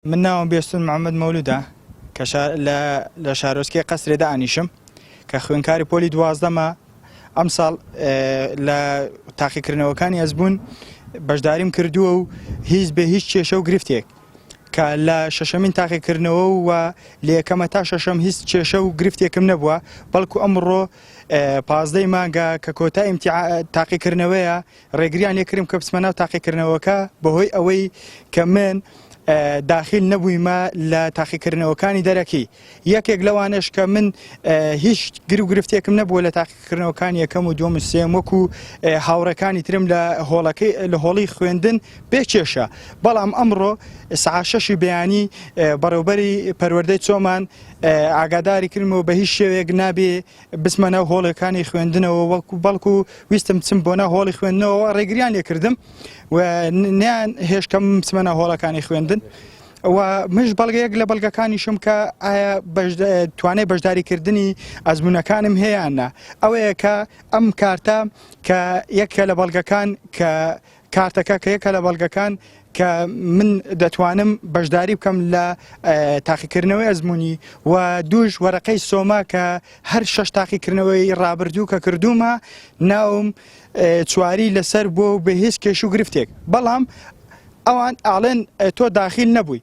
من ناوم بێستون محەممەد مەولودە کە لە شارۆچکەی قەسرێ دائەنیشم کە خوێنکاری پۆلی دوازدەمە ئەمساڵ لە تاقیکردنەوەکانی ئەزبوون بەشداریم کردووە و هیچ بێ هیچ کێشە و گرفتێک کە لە شەشەمین تاقیکردنەوە و لە یەکەمە تا شەشەم هیچ کێشە و گرفتێکم نەبووە بەڵکو ئەمڕۆ پازدەی مانگە کە کۆتا تاقیکردنەوەیە ڕێگریان لێکردم کە بچمە ناو تاقیکردنەوەکە بەهۆی ئەوەی کە من داخیل نەبوویمە لە تاقیکردنەوەکانی دەرەکی یەکێک لەوانەش کە من هیچ گر و گرفتێکم نەبووە لە تاقیکردنەوەکانی یەکەم و دووەم و سێم وەکو هاوڕێکانی ترم لە هۆڵەکەی لە هۆڵی خوێندن بێ کێشە بەڵام ئەمڕۆ سەعات شەشی بەیانی بەڕێوبەری پەروەردەی چۆمان ئاگاداری کردمەوە بە هیچ شێوەیەک نابێ بچمە ناو هۆڵەکانی خوێندنەوە وەکو بەڵکو ویستم بچم بۆ ناو هۆڵی خوێندنەوە ڕێگریان لێکردم و نیان هێشتم بچمە ناو هۆڵەکانی خوێندن و مش بەڵگەیەک لە بەڵگەکانیشم کە ئایا توانای بەشداریکردنی ئەزمونونەکانم هەیەیاننا ئەوەیە کە ئەم کارتە کە یەکە لە بەڵگەکان کە کارتەکە کە یەکە لە بەڵگەکان کە من دەتوانم بەشداری بکەم لە تاقیکردنەوەی ئەزمموی و دووش وەرەقەی سۆما کە هەر شەش تاقیکردنەوەی ڕابردوو کە کردومە ناوم چواری لەسەر بۆ بە هیچ کێش و گرفتێک بەڵام ئەوان ئاڵێن تۆ داخیل نەبووی.